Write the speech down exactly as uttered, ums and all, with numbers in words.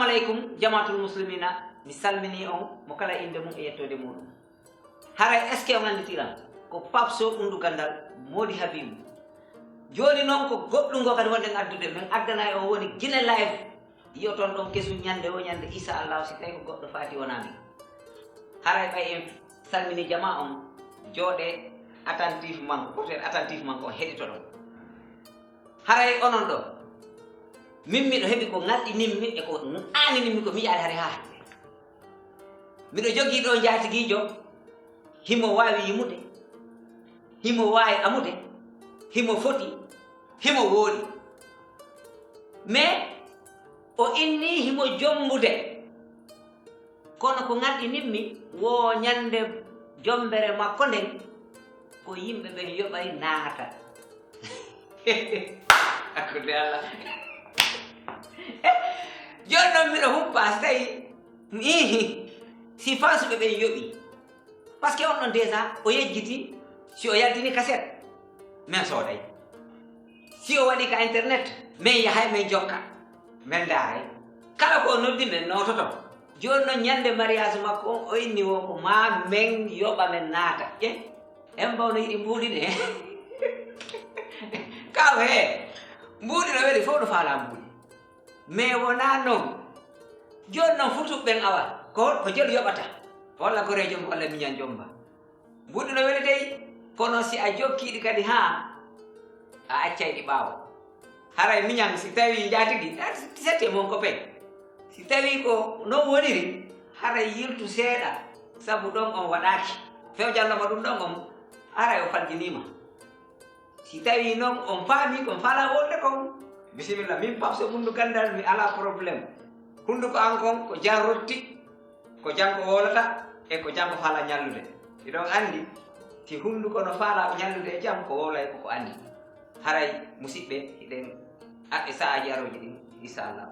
Aleykum, jamaatul muslimina, mi salminii on, mo kala innde mum e yettoode muuɗum. Haray, est-ce que on annditiran? Ko Pape Sow Ɓunndu Ganndal, Moodi Habiibu. Jooni non ko goɗɗum ngo kadi wonɗen addude, men addanay on woni Gine Live. Yi'oton ɗon kesun ñannde woo ñannde, inshallah, si tawii ko goɗɗo faati wonaa min. Haray ɓay en salmini jamaa on, jooɗee attentivement, ko attentivement ko on heɗitoɗon. Haray onon ɗoo, min miɗo heɓi ko ŋarɗinimmi e ko aaninimmi ko mi yi'aali haray haa hannde. Miɗo jogii ɗoo njaatigiijo, himo waawi yimude, himo waawi amude, himo foti, himo wooɗi. Mais o innii himo jombude. Kono ko ŋarɗinimmi, woo ñannde jombere makko nden, ko yimɓe ɓen yoɓay naata. Hakkunde Allah. Jooni non miɗo huppa, si tawi mi ihi, si fansuɓe ɓen yoɓi. Parce que on ɗon déjà, o yejjiti, si o yaltini kaset, men sooday. Si o waɗi ka internet, men yahay men jokka, men ndaaray. Kala ko o noddi, men noototo. Jooni non, ñannde mariage makko on, o inni woo ko maa men yoɓa men naata. Ƴe, en mbawno yiɗi mbuuɗi ne. Kaw hee, mbuuɗi no weli fof no faalaa mbuuɗi. Mais wonaa non. Jooni non, futuɓe ɓen awa, ko, ko jelu yoɓata. Walla goreejo mo, walla miñan jomba. Mbuuɗi no weli dey, kono si a jokkii ɗi kadi haa a accay ɗi ɓaawo. Haray miñan si tawii njaatigi, a sette mon ko pay. Si tawii ko non woniri, haray yiltu seeɗa, sabu ɗon on waɗaaki. Fewjanno mo ɗum ɗon on, haray o faljiniima. Si tawii non on faamii ko on faalaa wolde kon, bisimilla, min Pape Sow Ɓunndu Ganndal, mi alaa problème. Hunnduko an kon ko jam rotti. Ko janngo wowlata e ko janngo faalaa ñallude. Hiɗon anndi, si hunnduko no faalaa ñallude e jam, ko wowlay ko ko anndi. Haray, musiɓɓe, hiɗen aɓɓe sa'aaji arooji ɗin, inshallah.